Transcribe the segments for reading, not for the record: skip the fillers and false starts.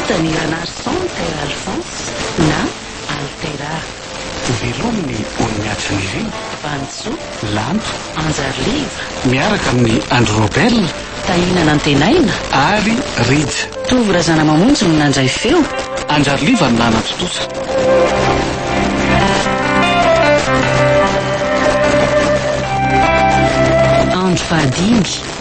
Soratany Ranarison Terre Alphonse na Altera. Velomin'i Onimihaja Nirina. Vanintsoa. Lanto. Anjariliva. Miaraka amin'i Andry Robel. Tahina Nantenaina. Ary Rija. Tovo Razanamamonjy no nandray feo. Anjariliva no nanatontosa. Andro fahadimy.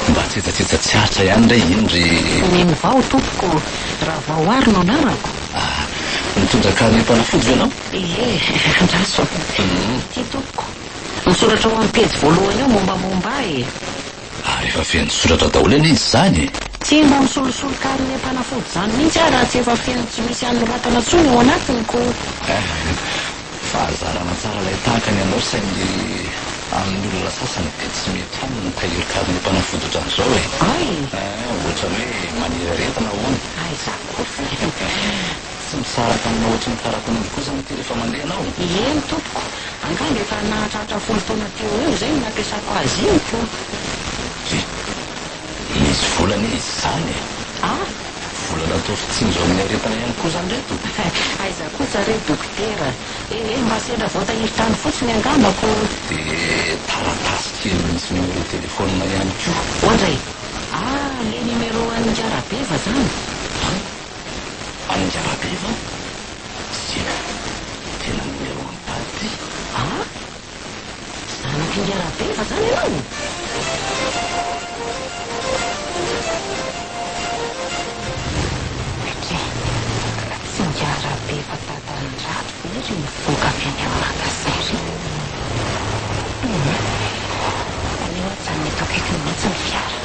Mba tsetsatsetsa tsy aritra ihany re iny ry. Neny vao tompoko, Ravaoary no anarako. Ah, mitondra karnem-panafody ve ianao? Ie, andraso. Ity tompoko. Misoratra ao amin'ny pejy voalohany ao mombamomba ahy e. Ary efa feno soratra daholo anie izy izany e. Tsy mba misolosolo karnem-panafody izany mihitsy aho raha tsy efa feno tsy misy anoratana intsony ao anatiny ko. Eh, fahazarana tsara ilay tahaka ny anao saingy amin'ny olona sasany dia tsy mety aminy ny mitahiry karnem-panafody ohatran'izao e. Ay! Eh, ohatran'ny hoe maniry aretina hono. Aiza kosa e. Tsy misaraka aminao ohatry ny karapanondro koa izany ity rehefa mandeha ianao? Eny tompoko, angamba efa nahatratra 10 taona teo ho eo izay no nampiasako azy iny ko. He, misy vola anie izy izany e! Ah! Vola natao fitsinjo amin'ny aretina ihany koa izany ireto? Aiza kosa re dokotera e! Eh, mba sendra voatahiry tany fotsiny angamba ko. Dia taratasy kely misy numéro téléphone ihany koa. Oadray! Ah, le numéro an'i Ngarabeva zany! An? An'i Ngarabeva? Tsia, tena numéro an'i ity. Ah? Zanak'i Ngarabeva zany ianao? Dry, tsy Ngarabeva dadan'i Rado ve ry nivoaka avy any amin'ny magasin ry? Hum, aleo ajanona eto akaikiny mihitsy ny fiara.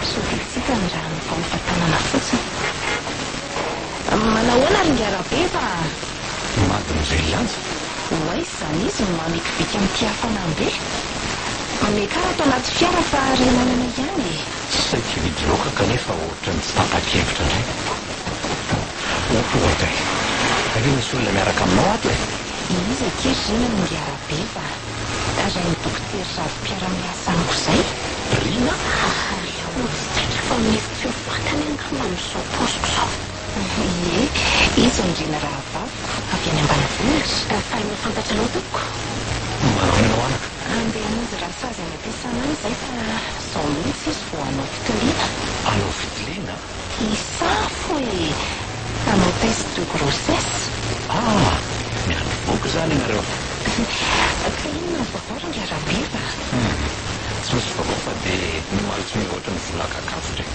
Sao dia tsy hitany raha mifahofa tanana fotsiny. Manahoana ry Ngarabeva a? Mademoiselle Lanja? Ho aiza izany izy no mamikiviky amin'ity hafanam-be? Miakara ato anaty fiara fa re lalana ihany e! Saiky hividy laoka kanefa ohatran'ny tsy tapa-kevitra indray. Oadray! Ange misy olona miaraka aminao ato e! Iza akia ry Rina no Ngarabeva a? Rain'ny dokotera Rado mpiara-miasa amiko izay. Rina? Ary ahoa tsy taitra fa mety tsy ho fantany angamba amin'izao paoziko izao. Ie, izy no Rina rahavaviko avy any ambanivohitra. Faly mahafantatra anao tompoko. Manao inona ianao anaka? Andeha hamonjy rasazy any am-piasana any izay fa izao mihitsy izy vao hanao fitiliana. Hanao fitiliana? Hisafo e! Hanao test de grossesse. Ah! Miandry voky izany ianareo. Ka inona ny vaovao ry ingahy Rabeva? Hum! Tsy misy vaovao fa dia ny omaly tsy mihoatra ny volan-kakafotra e!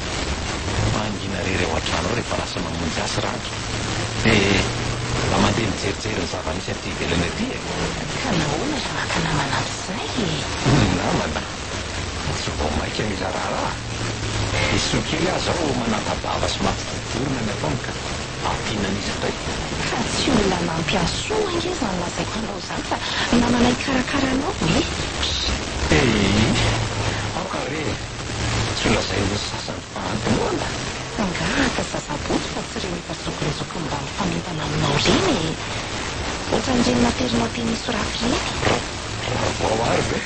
Mangina irery ao an-trano ao rehefa lasa mamonjy ahy sy Rado. Dia mba mandeha mijerijery ny zava-misy aty ivelany aty e! Ka nahoana raha maka namana amin'izay e? Namana? Tsy vao mainka mila raharaha? I Soa kely aho izao manata-bava sy mampidodorona ny ataony ka ampiana an'iza indray? Fa tsy olona hanampy ahy soa ange izany lazaiko anao izany fa namana hikarakara anao e! Eii! Aoka re e! Tsy ho lazain'ny sasany fa antomoana? Angaha ka zazaboto fa tsy ireny efa zokinjokiny mba mifanentana aminao ireny e! Ohatran'ireny naterinao teny Isorafy ireny. Ravoaary ve?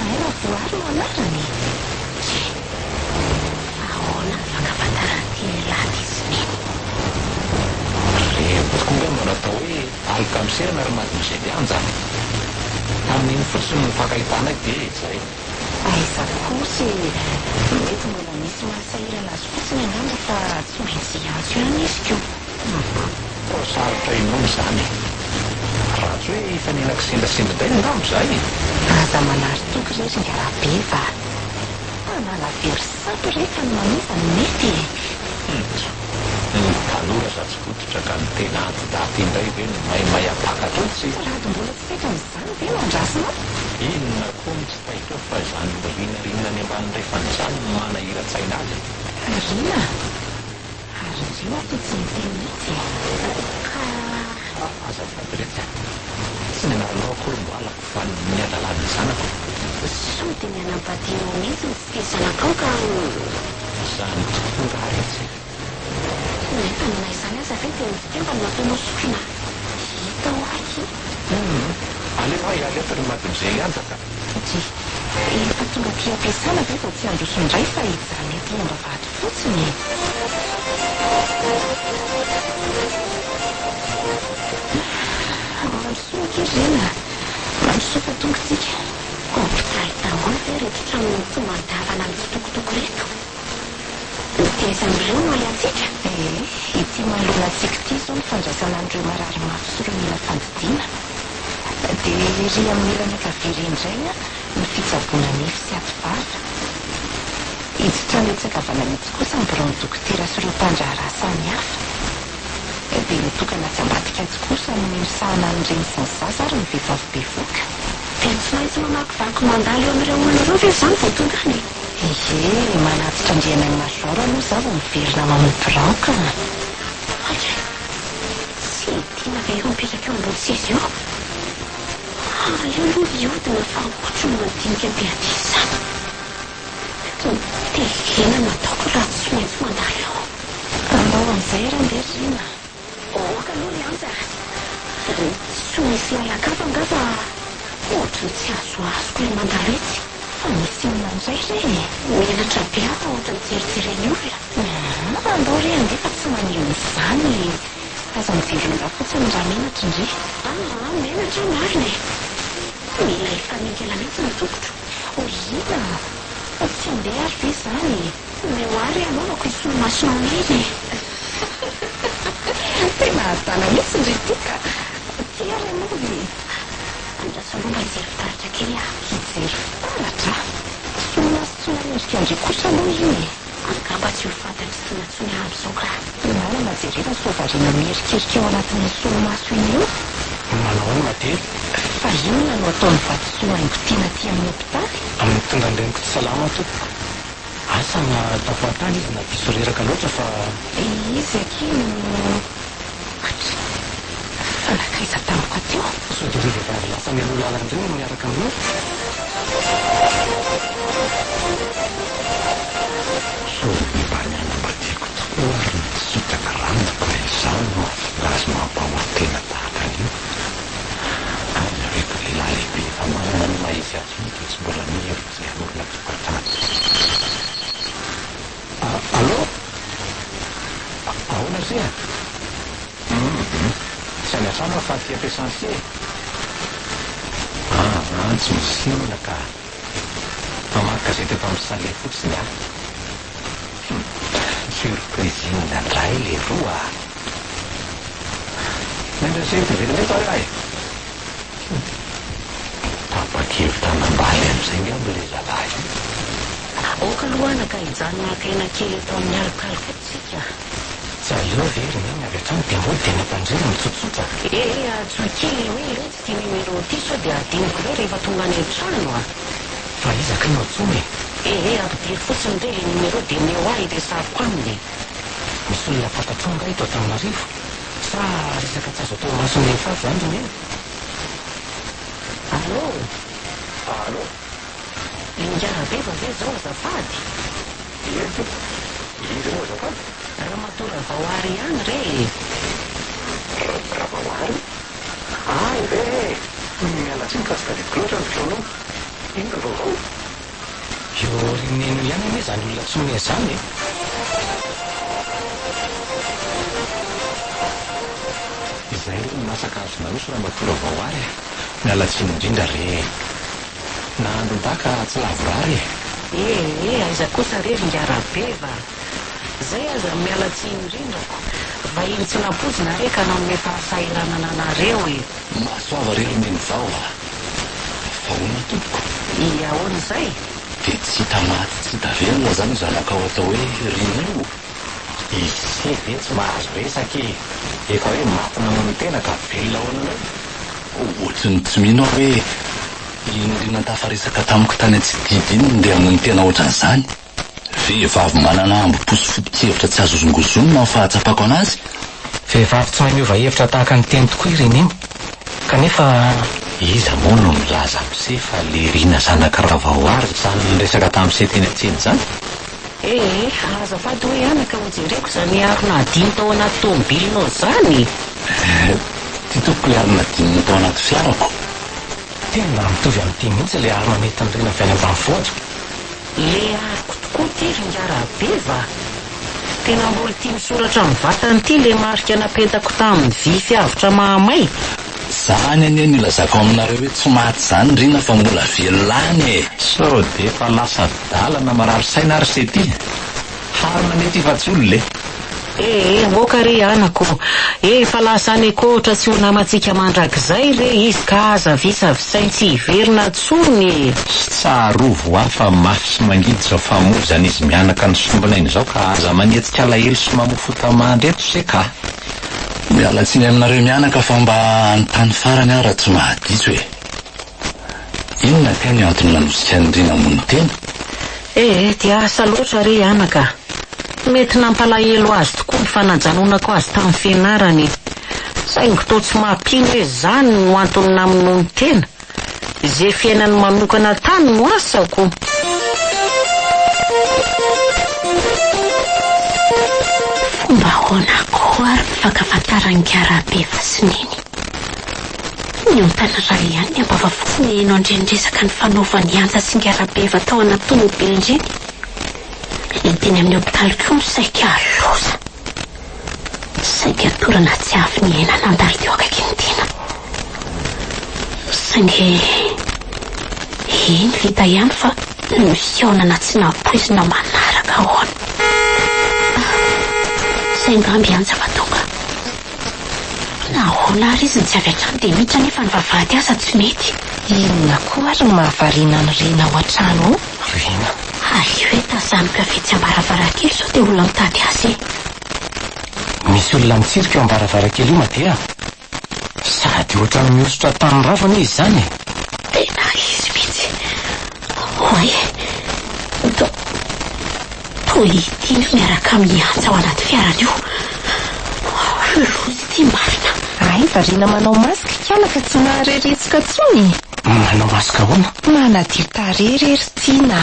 Hay Ravoary no anarany e! Tsia! Fa ahoana ny fankafantaran'ity lehilahy ity sy Neny? Ireny tokoa angamba no atao hoe aloka miserana ry Mademoiselle Anja a! Tamin'iny fotsiny no nifankahitanay dia izay. Aiza kosa e! Mety mbola misy mahasahirana azy fotsiny angamba fa tsy maintsy hiantso ihany izy ko. Toa sarotra inoana izany e! Raha tsy hoe hifanena kisendrasendra indray angamba izahay e! Aza manary toky re ry Ngarabeva a! Mpanala very sampy re ka ny manova no mety e! Hum! Ny tanora za tsy fototra ka ny tena anti-daty indray ve no maimay hampakatra eo tsy. Rado mbola tsy taitra amin'izany ve no andrasana? Inona koa no tsy taitra eo fa izany rinarina any ambany refany izany no manahiran-tsaina azy e! Rina? Ary ndry oa toa tsy niteny mihitsy e! Ka. Azafady retsy a! Tsy ny anaranao akory no halako fa ny hadalan'ny zanako. Sao dia ny hanambadianao mihitsy no tsy tia zanakao ka. Izany tokoa raha retsy e! Nefa na izany aza ve dia ny fitemba no ataonao sorona? Hita ho aky. Humm! Aleo aho hiala eto ry mademoiselle Anja ka! Dry, efa tonga aty am-piasana ve vao tsy handroso indray fa hijanona ety am-bavahady fotsiny e? Mandrosoa akia ry Rina a! Mandrosoa fa tonga tsika. Hopitaly daholo ve ireto trano mitombandavana mitsitokotoko ireto? Ny teza amin'ireo no alehantsika? Ee, ity manoloana antsika ity izao no fandraisana an'ireo marary mafy sy ireo mila fandidiana. Dia ery amin'ny ilany ankavia ery indray ny fitsaboana nify sy ati-vava. Itsy trano etsy ankavanana itsy kosa ny biraon'ny dokotera sy ireo mpandraharaha samihafa. Dia mitokana atsy ambadika atsy kosa ny misahana ny reny sy ny zaza ary ny vehivavy bevohoka. Dia tsy maintsy mamakivaky mandalo eo amin'ireo olona ireo ve izany vao tonga any e? Ie, manatitra an-dRianain'i Major aloha izaho vao miverina mamoha birao ka. Aika! Tsy i Tiana ve io mipetraka eo ambony seza io? Aleo aloha hiodina fa ohatry ny madinika be aty izany. Dia inona no ataoko raha tsy maintsy mandalo eo? Andao amin'izay ary andeha ry Rina. Aoka aloha ry Anja a! Tsy misy lalan-kafa angaha fa ohatry ny tsy azoazoko ilay mandalo etsy. Fa misy inona indray re e? Menatra be aho fa ohatry ny jerijeren'ny olona. Aa, andao re andeha fa tsy maninona izany e! Aza mijery olona fotsiny raha menatra ndry. Aa, menatra aho marina e! Mila hifaningana mihitsy ny tongotro. O Rina a! Fa tsy handeha ary ve izany e? Omeo ahy re hanaovako io solomasonao iny e! Tena adala mihitsy ndry ity ka! Ty ary anaovy e! Andraso aloha mba hijery fitaratra kely aho. Hijery fitaratra? Solomaso tsy manendrika an-dry kosa aloha iny e! Angamba tsy ho fantatr'i Tiana intsony aho amin'izao ka! Namana jerena sao variana mierikerika ao anatin'iny solomaso iny eo. Manao ahoana Madely? Fa inona no ataon'i Vatosoa haingo tiana aty amin'ny hopitaly? Mitondra ny reniko tsy salama aho tompoko. Asa na tafahatany izy na diso reraka loatra fa. Izy akia no. Atry! Fa nankaiza tampoka teo? Sao dia ireo vehivavy lasa mialoha lalana ireo no miaraka aminao? Sao dia mba ny hanambadiako tokoa ary no tsy sitraky randoko raha izaho no mahatonga azy mampahory tena tahaka an'io? Aiza ve ka lehilahy lehibe efa manana ny maha izy azy io dia tsy mbola mihevitra izay hanorina tokantrano. Allô? Ahoana ry se a? Hum, tsy any an-trano aho fa aty am-piasana se e! Aa, tsy misy inona ka! Mamaky gazety eto amin'ny salle fotsiny aho. Hum, surprise inona indray leroa a! Miandry an'i se hiverina eto ary aho e! Hum, tapa-kevitra hanambaly amin'izay angamba ilay zalahy io. Aoka aloha anaka hijanona haka aina kely eto amin'ny alokaloka eto isika. Tsy aleo ve ry Neny avy hatrany dia mody dia any am-pandriana mitsotsotra? Eh, antsoy kely hoe letsy ity numéro ity sao dia adinoko indray rehefa tonga any an-trano a! Fa iza kay no antsoina e? Eh, eh, ampidiro fotsiny re ilay numéro dia omeo ahy hiresahako aminy e! Misy olona fantatrao angaha eto Antananarivo? Sa resaka tsy azo atao imason'ny vehivavy izany ry Neny? Allô? Allô? Ingahy Rabeva ve izao azafady? Eny tompoko. Iza moa azafady? Ramatoa Ravaoary ihany re e! Ravaoary? Hay ve e! Miala tsiny fa tsy tadidiko loatra ny feonao. Inona ny vaovao? Io ry Neny io ihany anie izany olona tsy omea izany e! Izay re no masaka azo naroso Ramatoa Ravaoary a! Miala tsiny indrindra re e! Nahandron-daka tsy lavorary e! Eh eh, aiza kosa re ry ingahy Rabeva a! Zay aza miala tsiny indrindra ko! Vahiny tsy nampoizina re ka nanome fahasahiranana anareo e! Mahasoava re ry Neny vao a! Fa hono tompoko? I ahoana izay? Dia tsy hita maty tsy hita velona izany io zanakao atao hoe Rina io? Ise ve tsy mahazo resaka e! Efa hoe maty namono tena ka velona ahoana indray? Ohatry ny tsy mino aho hoe iny Rina tafaresaka tamiko tany Antsididy iny no ndeha hamono tena ohatran'izany. Vehivavy manana hambom-po sy foto-kevitra tsy azo hozongozonina ny fahatsapako anazy. Vehivavy tsy mahay miova hevitra tahaka ny teny tokoa ireny iny. Kanefa. Iza moa no milaza amin'se fa le Rina zanak'i Ravaoary izany niresaka tamin'se teny an-tsena izany? Eh, azafady hoe anaka hojereko izany harona hadino tao anaty tomobilinao izany e! Ity tompoko ilay harona hadinony tao anaty fiarako. Tena mitovy amin'ity mihitsy ilay harona nentin'i Rina avy any ambanivohitra. Le haroko tokoa ity ry ingahy Rabeva a! Tena mbola ity misoratra amin'ny vatany ity le marika napetako tamin'ny vy fiavotra mahamay. Zany anie no ilazako aminareo hoe tsy maty zany Rina fa mbola velona any e! Sao dia efa lasa adala na marary saina ary se ty? Harona anie ty fa tsy olona e! Eh eh, moka re anako o! Efa lasa any ankoatra tsy ho namantsika mandrakizay re izy ka aza visavisain tsy hiverina tsony e! Tsarovy hoa fa mafy sy mangidy izao famoizan'izy mianaka ny sombinaina izao ka aza manetsika alahelo sy mamoa fota-mandry eto se ka! Miala tsiny aminareo mianaka fa mba hanontany farany aho raha tsy mahadiso e! Inona kay ny antony nanosika an'i Rina hamono tena? Eh, dia asa loatra re anaka. Mety nampalahelo azy tokoa ny fanajanonako azy tamin'ny fianarany e. Saingy toa tsy mampino hoe izany no antony namonoany tena. Izay fiainany manokana tany no asako. Fomba ahoana koa ary ny fankafantaran'i Ngarabeva sy Neny? Niontana iray ihany ny ambavafo niheno an'ireny resaka nifanaovan'i Anja sy Ngarabeva tao anaty tomobil ireny. Ny teny amin'ny hopitaly koa no saika loza. Saika torana tsy avy niaina nandalo teo akaikin'ny tena. Saingy iny vita ihany fa ny fihaonana tsy nampoizina manaraka ahoana. Izay angamba i Anja fa tonga. Nahoana ary izy no tsy avy hatrany dia miditra nefa ny vavahady aza tsy mety. Inona koa ary no mahavariana an'i Rina ao an-trano ao? Rina. Aleo hoe tazaniko avy etsy am-baravarankely sao dia olona mitady azy e. Misy olona mitsirika eo am-baravarankely io Made a! Sady ohatran'ny mihosotra tany ravo anie izy izany e! Tena izy mihitsy. Oay. To, toa ity no miaraka amin'i Antsa ao anaty fiarany io. Loza ity marina. Hay variana manao masque ikala ka tsy mahare retsoka tsony e! Manao masque ahoana? Manadio tarehy re ry Tiana a!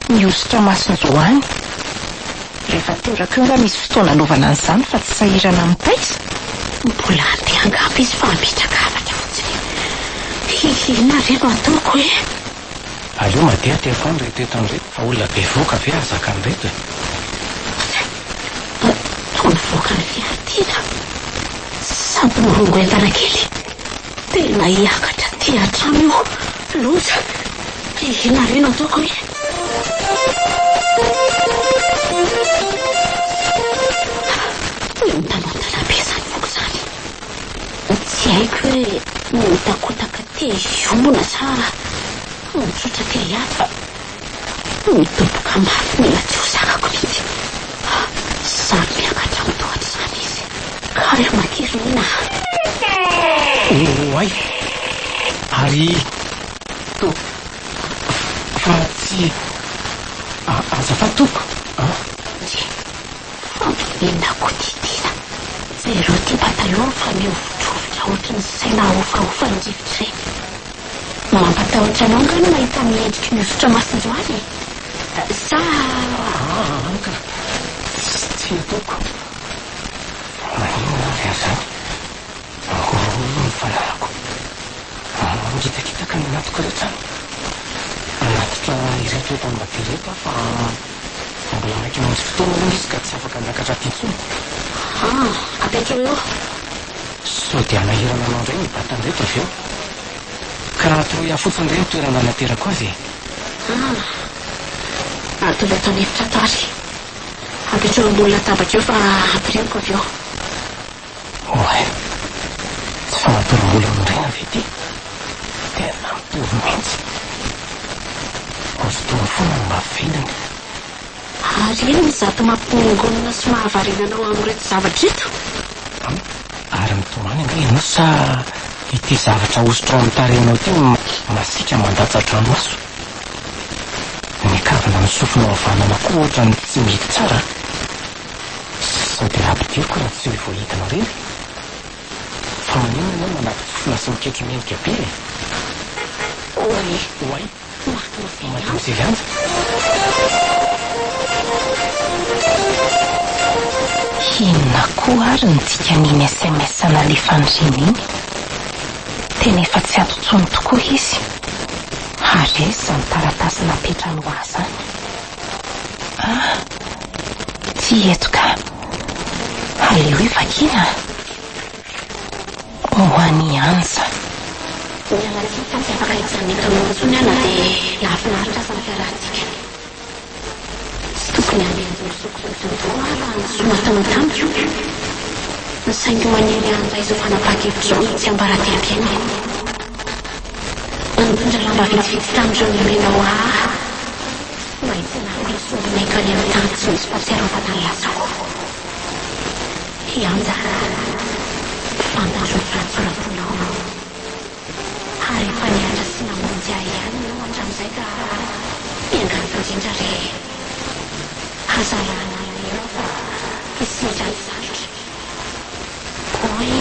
Mihosotra masonjoany. Rehefa teraka eo nga misy fotoana anaovana an'izany fa tsy sahirana mitaiza? Mbola handeha angamba izy fa hametraka hafatra fotsiny. Inona re no ataoko e? Aleo madeha ateriko any ireto entana ireto fa olona bevohoka ve hahazaka an'ireto e? Toa nivoaka ny fiara Tiana sady mirongo entana kely. Tena hiakatra aty an-trano io. Loza! Inona re no ataoko e? Miontanontana be izany foko izany. Tsy haiko hoe mihotakotaka te hiombona sa mitroatra te hiady fa midoboka mafy mila tsy ho zakako mihitsy. Samy miakatra amin'ny tohatra izany izy. Calme akia ry Nina a! Oay! Ary to fa tsy azafady tompoko a! Ndry! Fa maninona koa ty Tiana? Jereo ty pataloha fa mihovitrovitra ohatry ny saina ahofahofan'ny rivotra ireny. Mampatahotra anao angaha ny mahita ny endriky ny hosotra masonjoany e? Sa. Aa ka! Tsia tompoko. Fa maninona ary aho izany? Mangorohoro ny fanahiko. Mangitakitaka ny anatiko rehetra any. Hanatitra ireto entana be ireto aho fa mbola maika hamonjy fotoana hono izy ka tsy afaka miakatra aty intsony. Ah, apetraho eo. Sao dia hanahirana anao indray ny hibata an'ireto avy eo. Ka raha atoroy ahy fotsiny re ny toerana hanaterako azy e. Ah, ataovy ato an'efitra ato ary. Apetraho ambony latabatra eo fa ampirimiko avy eo. Oay! Tsy famatoram-bola amin-dRina ve ity? Tena mitovy mihitsy. Hosotroiny foana ny mba vidiny. Ary inona izato mampigongonona sy mahavariana anao amin'ireto zavatra ireto? An? Ary mitomany angaha ianao sa ity zavatra ahosotra ao amin'ny tarehinao ity no masiaka mandatsa-dranomaso? Ny kavina amin'ny sofinao havanana koa ohatran'ny tsy mihidy tsara an? Sao dia ampidiriko raha tsy voahidinao ireny? Fa maninona ianao manapitsofina sy miketro-mendrika be e? Oay! Oay! Mademoiselle Mademoiselle Anja! Inona koa ary ny dikan'iny sms nalefan'i Rina iny? Tena efa tsy ato intsony tokoa izy. Ary aiza izany taratasy napetrany ho ahy izany? Ah, tsy eto ka. Aleo hoe vakiana. Ho an'i Anja. Miala tsiny fa tsy afaka hijanona eto aminao intsony aho na dia nahafinaritra aza ny fiarahantsika. Tsy tokony hanenjy ny aho raha ny soa nataonao tamiko. Saingy manery ahy handray izao fanapahan-kevitra izao ny tsiambaratelom-piainako. Nitondra lamba vitsivitsy tamin'ireo nomenao ahy aho mba hitsenako ny sombinaiko any amin'ny tany tsy misy fahatsiarovana ny lasako. Hianja, fantatro ny fahatsoram-ponao. Ary efa niantra sy namonjy ahy ihany ianao hatramin'izay ka miangavy indrindra re. Aza arahana alahelo aho fa hisedra ny sarotra. Oay!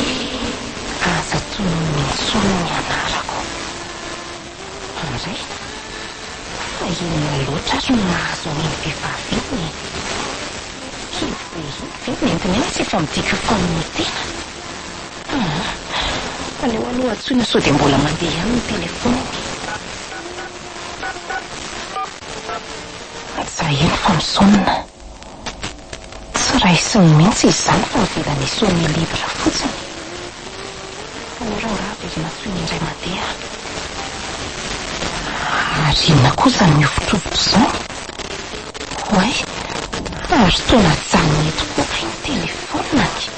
Aza tononina intsony ny anarako. Andray, fa inona loatra ary no nahazo an'iny vehivavy iny e? Iny be iny ve no entiny any sa efa midika ho famonoan-tena? Aa! Aleo aloha antsoina sao dia mbola mandeha ihany ny telefaoniny. Aza eny fa misaonina. Tsy raisiny mihitsy izy izany fa avelany hi-sonner libre fotsiny. Aleo rangahy averina antsoina indray mandeha. Ary inona koa izany mihovitrovitra izany? Oay! Ary toa najanona eto koa kay ny telefaoniny.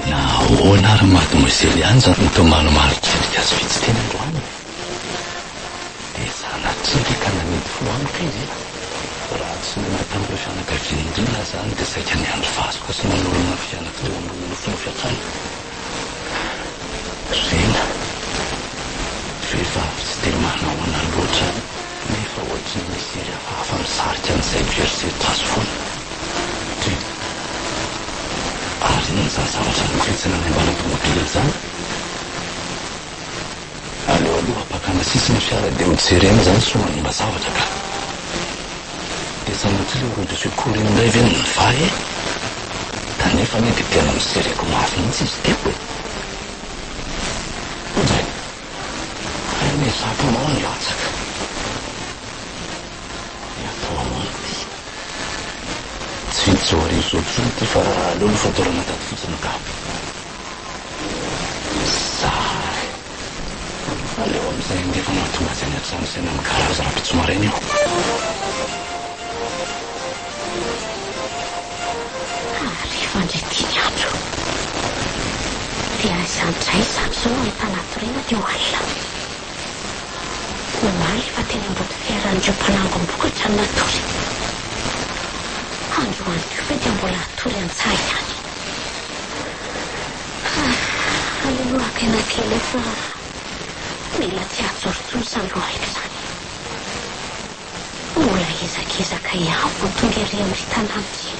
Nahoana ary Mademoiselle Anja no toa malomalotr'endrika sy vitsy teny androany e? Dia sanatria ve ka namidy fo amiko izy e? Raha tsy nona tamin'ireo fianakaviany indrindra izany dia saika niandry vasoka sy nanorina ny fiainako teo ambony nofinofy hatrany. Rina, vehivavy tsy dia manahoana loatra nefa ohatry ny misy hery hafahafa misarika ny saiko hieritreritra azy foana. Dry, ary inona izany zavatra mikoritsana any ambany tomobilina izany? Aleo aloha hampakana sisiny ny fiara dia hojerena izany sao manimba zavatra ka. Dia sanatria ilay roue de secours iny indray ve no nivaha e? Kanefa anie dia tena nosereko mafy mihitsy izy teo e! Indray! Hay anie zaponao ny latsaka! Dia atao ahoana ity? Tsy vita izao hariva izao intsony ity fa aleo aloha fatorana tady fotsiny ka! Zary! Aleo amin'izay andeha fa mahatonga azy any an-trano sy any amin'ny garage rahampitso maraina io. Hariva indray ity ny andro. Dia aiza indray izany izao no ahitana hatoriana dia ho alina. Omaly efa teny ambody fiaran'ireo mpanangom-bokatra no natory. Androany koa ve dia mbola hatory an-tsaha ihany. Aleo aloha haka aina kely eo fa mila tsy hahajoro intsony izany lohaiko izany. Mbola hiezakezaka ihany vao tonga ery amin'ry tanàna ity.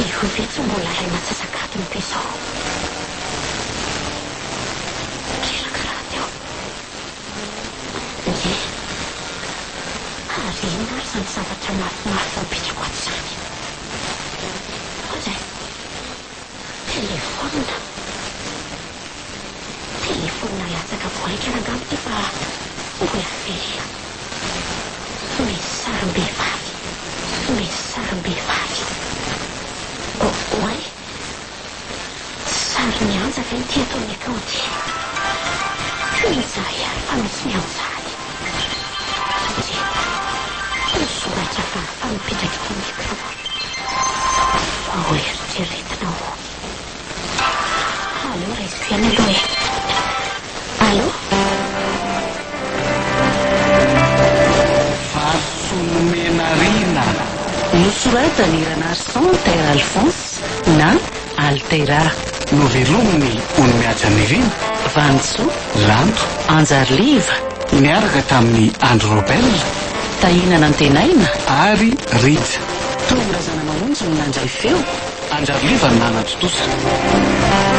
Io ve tsy mbola iray matsasak'adiny be izao. Reraka rahateo. Ie. Ary inona ary izany zavatra mafimafy voapetrako ato izany? Izay. Telefaonina. Telefaonina latsaka vao haingana angamba ity fa mbola velona. Misy sarim-behivavy. Misy sarim-behivavy. Oay. Sarin'i Anja ve ity eto amin'ny écran ity? Mizaha ihany fa misy miantsaly. Ndry. Soratra hafahafa mipetraka eto amin'ny écran. Vao eritreretina ho. Aleo raisiko ihany aloha e. Allô? Valisoa nomena Rina. Nosoratan'i Ranarison Terre Alphonse na Altera. Novelomin'i Onimihaja Nirina. Vanintsoa. Lanto. Anjariliva. Niaraka tamin'i Andry Robel. Tahina Nantenaina. Ary Rija. Tonga Razanamamonjy no nandray feo. Anjariliva no nanatontosa.